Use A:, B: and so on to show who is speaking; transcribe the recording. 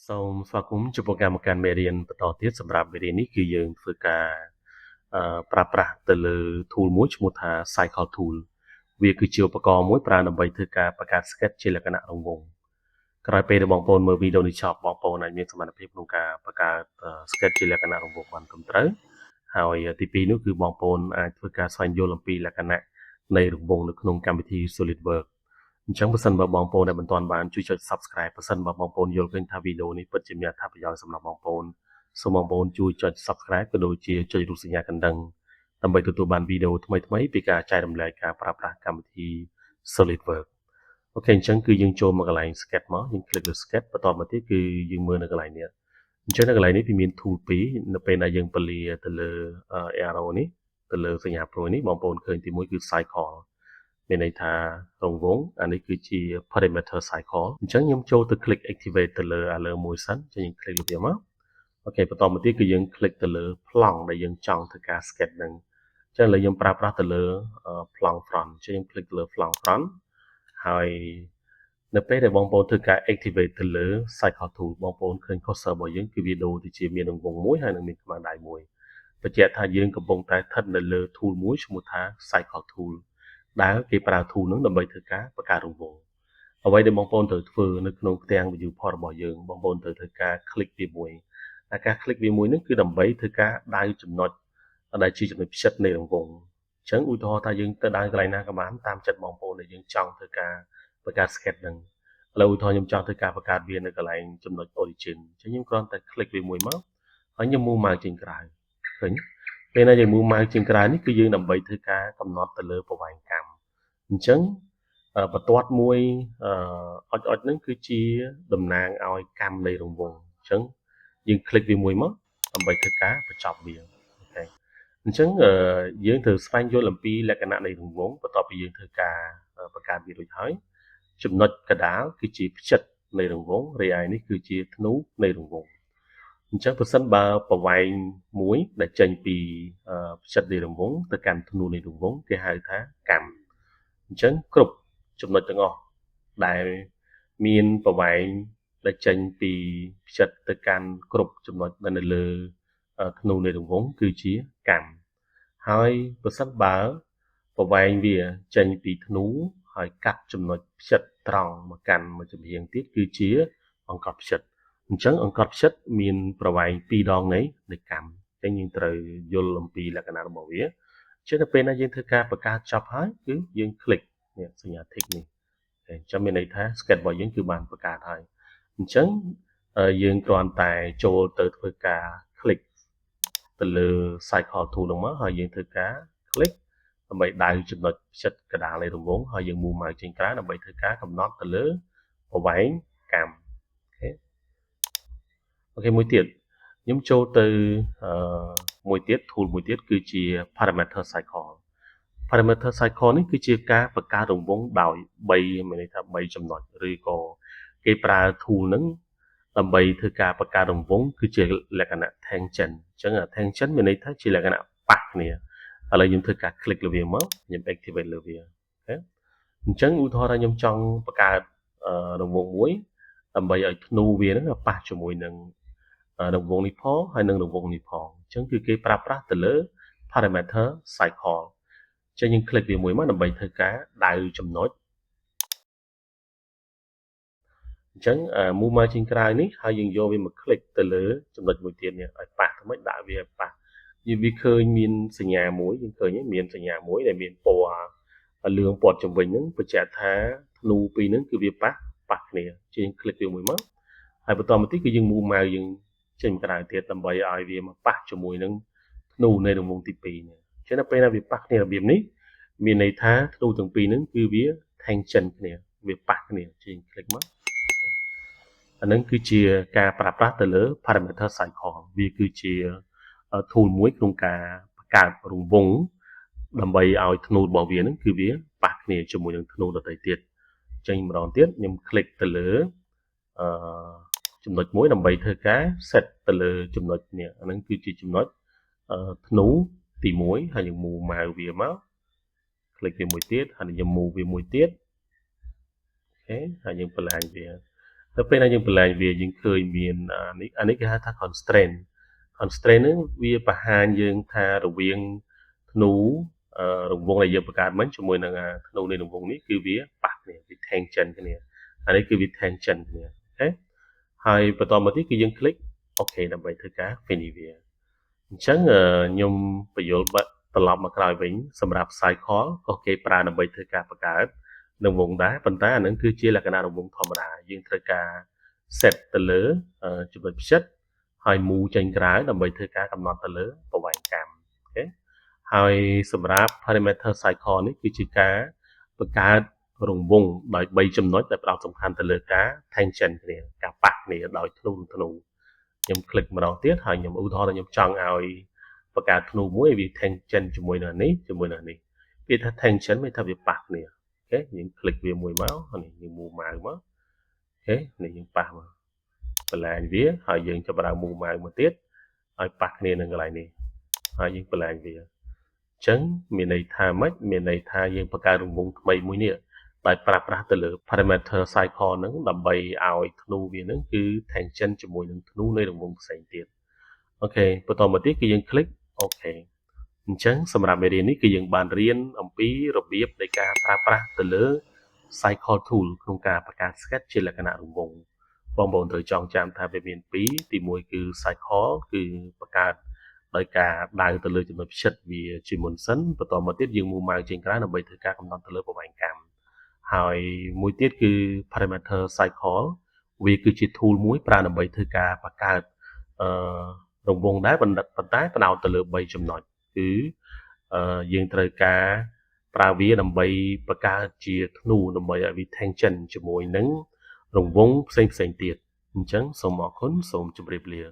A: សូមស្វាគមន៍ចំពោះការមកកាន់មេរៀនបន្តទៀតសម្រាប់មេរៀននេះគឺយើងធ្វើការប្រើប្រាស់ទៅលើ tool មួយឈ្មោះថា Circle Tool វាគឺជាឧបករណ៍មួយប្រើដើម្បីធ្វើការបង្កើត sketch ជាលក្ខណៈរង្វង់ក្រោយពេលដែលបងប្អូនមើលវីដេអូនេះចប់បងប្អូនអាចមានសមត្ថភាពក្នុងការបង្កើត sketch ជាលក្ខណៈរង្វង់បានត្រឹមត្រូវហើយទីពីរនោះគឺបងប្អូនអាចធ្វើការស្វែងយល់អំពីលក្ខណៈនៃរង្វង់នៅក្នុងកម្មវិធី SolidWorks អញ្ចឹងបើសិនបើបងប្អូនដែលមិនទាន់បានជួយចុច Subscribe បើសិនបើបងប្អូនយល់ឃើញថាវីដេអូនេះពិតជាមានអត្ថប្រយោជន៍សម្រាប់បងប្អូនសូមបងប្អូនជួយចុច Subscribe ក៏ដូចជាចុចរូបសញ្ញាកណ្ដឹងដើម្បីទទួលបានវីដេអូថ្មីៗពីការចែករំលែកការប្រើប្រាស់កម្មវិធី SolidWorks។ OK អញ្ចឹងគឺយើងចូលមកកន្លែង sketch មកយើង click លើ sketch បន្តមកទៀតគឺយើងមើលនៅកន្លែងនេះអញ្ចឹងនៅកន្លែងនេះវាមាន tool 2នៅពេលដែលយើងពលាទៅលើ arrow នេះទៅលើសញ្ញាព្រួយនេះបងប្អូនឃើញទីមួយគឺ circle មានន័យថារង្វង់អានេះគឺជា perimeter circle អញ្ចឹងខ្ញុំចូលទៅ click activate ទៅលើអាលើមួយសិនអញ្ចឹងយើង click លើវាមក OK បន្តមកទៀតគឺយើង click ទៅលើប្លង់ដែលយើងចង់ធ្វើការ sketch ហ្នឹងអញ្ចឹងឥឡូវខ្ញុំប្រើប្រាស់ទៅលើប្លង់ front អញ្ចឹងខ្ញុំ click ទៅលើប្លង់ front ហើយនៅពេលដែលបងប្អូនធ្វើការ activate ទៅលើ circle tool បងប្អូនឃើញ cursor របស់យើងគឺវាដូរទៅជាមានរង្វង់មួយហើយនឹងមានខ្មៅដៃមួយបញ្ជាក់ថាយើងកំពុងតែស្ថិតនៅលើ tool មួយឈ្មោះថា circle tool ដែលគេប្រើ tool ហ្នឹងដើម្បីធ្វើការបង្កើតរង្វង់អ្វីដែលបងប្អូនត្រូវធ្វើនៅក្នុងផ្ទាំង viewport របស់យើងបងប្អូនត្រូវធ្វើការ click វាមួយតែការ click វាមួយហ្នឹងគឺដើម្បីធ្វើការដៅចំណុចដែលជាចំណុចផ្ចិតនៃរង្វង់អញ្ចឹងឧទាហរណ៍ថាយើងទៅដៅកន្លែងណាក៏បានតាមចិត្តបងប្អូនដែលយើងចង់ធ្វើការបង្កើត sketch ហ្នឹងឥឡូវឧទាហរណ៍ខ្ញុំចង់ធ្វើការបង្កើតវានៅកន្លែងចំណុច origin អញ្ចឹងខ្ញុំគ្រាន់តែ click វាមួយមកហើយខ្ញុំ move មកចេញក្រៅឃើញពេលណាយើង move មកចេញក្រៅនេះគឺយើងដើម្បីធ្វើការកំណត់ទៅលើប្រវែងកាំអញ្ចឹងបន្ទាត់មួយអុចអុចហ្នឹងគឺជាតំណាងឲ្យកាំនៃរង្វង់អញ្ចឹងយើង click វាមួយមកដើម្បីធ្វើការបញ្ចប់វា OK អញ្ចឹងយើងត្រូវស្វែងយល់អំពីលក្ខណៈនៃរង្វង់បន្ទាប់ពីយើងធ្វើការបង្កើតវារួចហើយចំណុចកណ្ដាលគឺជាផ្ចិតនៃរង្វង់រីឯនេះគឺជាធ្នូនៃរង្វង់អញ្ចឹងប្រសិនបើប្រវែងមួយដែលចេញពីផ្ចិតនៃរង្វង់ទៅកាន់ធ្នូនៃរង្វង់គេហៅថាកាំអញ្ចឹងគ្រប់ចំណុចទាំងអស់ដែលមានប្រវែងដែលចេញពីផ្ចិតទៅកាន់គ្រប់ចំណុចនៅលើធ្នូនៃរង្វង់គឺជាកាំហើយប្រសិនបើប្រវែងវាចេញពីធ្នូហើយកាត់ចំណុចផ្ចិតត្រង់មកកាន់មួយចំហៀងទៀតគឺជាអង្កត់ផ្ចិតអញ្ចឹងអង្កត់ផ្ចិតមានប្រវែង2ដងនៃកាំអញ្ចឹងយើងត្រូវយល់អំពីលក្ខណៈរបស់វាអញ្ចឹងនៅពេលណាយើងធ្វើការបង្កើតចប់ហើយគឺយើង click នេះសញ្ញា tick នេះអញ្ចឹងមានន័យថា sketch របស់យើងគឺបានបង្កើតហើយអញ្ចឹងយើងគ្រាន់តែចូលទៅធ្វើការ click ទៅលើ circle tool ហ្នឹងមកហើយយើងធ្វើការ click ដើម្បីដៅចំណុចផ្ចិតកណ្ដាលនៃរង្វង់ហើយយើង move មកចេញក្រៅដើម្បីធ្វើការកំណត់ទៅលើប្រវែងកាំ OK OK មួយទៀតខ្ញុំចូលទៅអឺមួយទៀត tool មួយទៀតគឺជា perimeter circle។ Perimeter circle នេះគឺជាការបង្កើតរង្វង់ដោយ3មានន័យថា3ចំណុចឬក៏គេប្រើ tool ហ្នឹងដើម្បីធ្វើការបង្កើតរង្វង់គឺជាលក្ខណៈ tangent អញ្ចឹង tangent មានន័យថាជាលក្ខណៈប៉ះគ្នាឥឡូវខ្ញុំធ្វើការ click លើវាមកខ្ញុំ activate លើវា OK អញ្ចឹងឧទាហរណ៍ថាខ្ញុំចង់បង្កើតរង្វង់មួយដើម្បីឲ្យធ្នូវាហ្នឹងប៉ះជាមួយនឹងរង្វង់នេះផងហើយនិងរង្វង់នេះផងអញ្ចឹងគឺគេប្រើប្រាស់ទៅលើ perimeter circle អញ្ចឹងយើង click វាមួយមកដើម្បីធ្វើការដៅចំណុចអញ្ចឹង move មកចេញក្រៅនេះហើយយើងយកវាមក click ទៅលើចំណុចមួយទៀតនេះឲ្យប៉ះធ្វើម៉េចដាក់វាប៉ះយើងវាឃើញមានសញ្ញាមួយយើងឃើញមានសញ្ញាមួយដែលមានពណ៌លឿងព័ទ្ធជំវិញហ្នឹងបញ្ជាក់ថាធ្នូពីរហ្នឹងគឺវាប៉ះប៉ះគ្នាជាង click វាមួយមកហើយបន្តមកទៀតគឺយើង move ម៉ៅយើងចេញក្រៅទៀតដើម្បីឲ្យវាមកប៉ះជាមួយនឹងធ្នូនៃរង្វង់ទី2នេះអញ្ចឹងដល់ពេលណាវាប៉ះគ្នារបៀបនេះមានន័យថាធ្នូទាំងពីរហ្នឹងគឺវា tangent គ្នាវាប៉ះគ្នាជាង click មកអានឹងគឺជាការប្រើប្រាស់ទៅលើ perimeter circle វាគឺជា tool មួយក្នុងការបង្កើតរង្វង់ដើម្បីឲ្យធ្នូរបស់វានឹងគឺវាប៉ះគ្នាជាមួយនឹងធ្នូដទៃទៀតចេញម្ដងទៀតខ្ញុំ click ទៅលើអឺចំណុចមួយដើម្បីធ្វើការ set ទៅលើចំណុចនេះអាហ្នឹងគឺជាចំណុចធ្នូទី1ហើយយើង move ម៉ៅវាមក click វាមួយទៀតហើយយើង move វាមួយទៀត OK ហើយយើងបន្លាញវាហ នៅពេលដែលយើងបន្លែងវាយើងឃើញមាននេះអានេះគេហៅថា constraint។ Constraint ហ្នឹងវាបង្ហាញយើងថារវាងធ្នូរង្វង់ដែលយើងបង្កើតមិញជាមួយនឹងធ្នូនៃរង្វង់នេះគឺវាប៉ះគ្នាវា tangent គ្នាអានេះគឺវា tangent គ្នា OK ហើយបន្តមកទៀតគឺយើង click OK ដើម្បីធ្វើការ finish វា។អញ្ចឹងខ្ញុំបញ្យល់បាត់ត្រឡប់មកក្រោយវិញសម្រាប់ circle ក៏គេប្រើដើម្បីធ្វើការបង្កើតរង្វង់ដែរប៉ុន្តែអានឹងគឺជាលក្ខណៈរង្វង់ធម្មតាយើងត្រូវការ set ទៅលើចំណុចផ្ចិតហើយមូចេញក្រៅដើម្បីធ្វើការកំណត់ទៅលើប្រវែងកាំ OK ហើយសម្រាប់ parameter circle នេះគឺជាការបង្កើតរង្វង់ដោយ3ចំណុចដែលផ្ដោតសំខាន់ទៅលើការ tangent គ្នាការប៉ះគ្នាដោយធ្នូធ្នូខ្ញុំ click ម្ដងទៀតហើយខ្ញុំឧទាហរណ៍ថាខ្ញុំចង់ឲ្យបង្កើតធ្នូមួយវា tangent ជាមួយនឹងនេះជាមួយនឹងនេះវាថា tangent មានថាវាប៉ះគ្នា OK យើង click វាមួយមកនេះយើង move mouse មក OK នេះយើងប៉ះមកបន្លាញវាហើយយើងចាប់ផ្ដើម move mouse មកទៀតឲ្យប៉ះគ្នានឹងកន្លែងនេះហើយយើងបន្លាញវាអញ្ចឹងមានន័យថាម៉េចមានន័យថាយើងបង្កើតរង្វង់ថ្មីមួយនេះដោយប្រើប្រាស់ទៅលើ parameter circle ហ្នឹងដើម្បីឲ្យធ្នូវាហ្នឹងគឺ tangent ជាមួយនឹងធ្នូនៃរង្វង់ផ្សេងទៀត OK បន្តមកទៀតគឺយើង click OK។ អញ្ចឹងសម្រាប់មេរៀននេះគឺយើងបានរៀនអំពីរបៀបនៃការប្រើប្រាស់ទៅលើ Circle Tool ក្នុងការបង្កើត sketch ជាលក្ខណៈរង្វង់បងប្អូនត្រូវចងចាំថាវាមានពីរទី1គឺ Circle គឺបង្កើតដោយការដៅទៅលើចំណុចផ្ចិតវាជាមុនសិនបន្តមកទៀតយើង move mouse ចេញក្រៅដើម្បីធ្វើការកំណត់ទៅលើប្រវែងកាំហើយមួយទៀតគឺ parameter circle វាគឺជា tool មួយប្រើដើម្បីធ្វើការបង្កើតអឺរង្វង់ដែរប៉ុន្តែផ្ដោតទៅលើ3ចំណុចគឺយើងត្រូវការប្រើវាដើម្បីបង្កើតជាធ្នូដើម្បីឲ្យវា tangent ជាមួយនឹងរង្វង់ផ្សេងផ្សេងទៀតអញ្ចឹងសូមអរគុណសូមជម្រាបលា។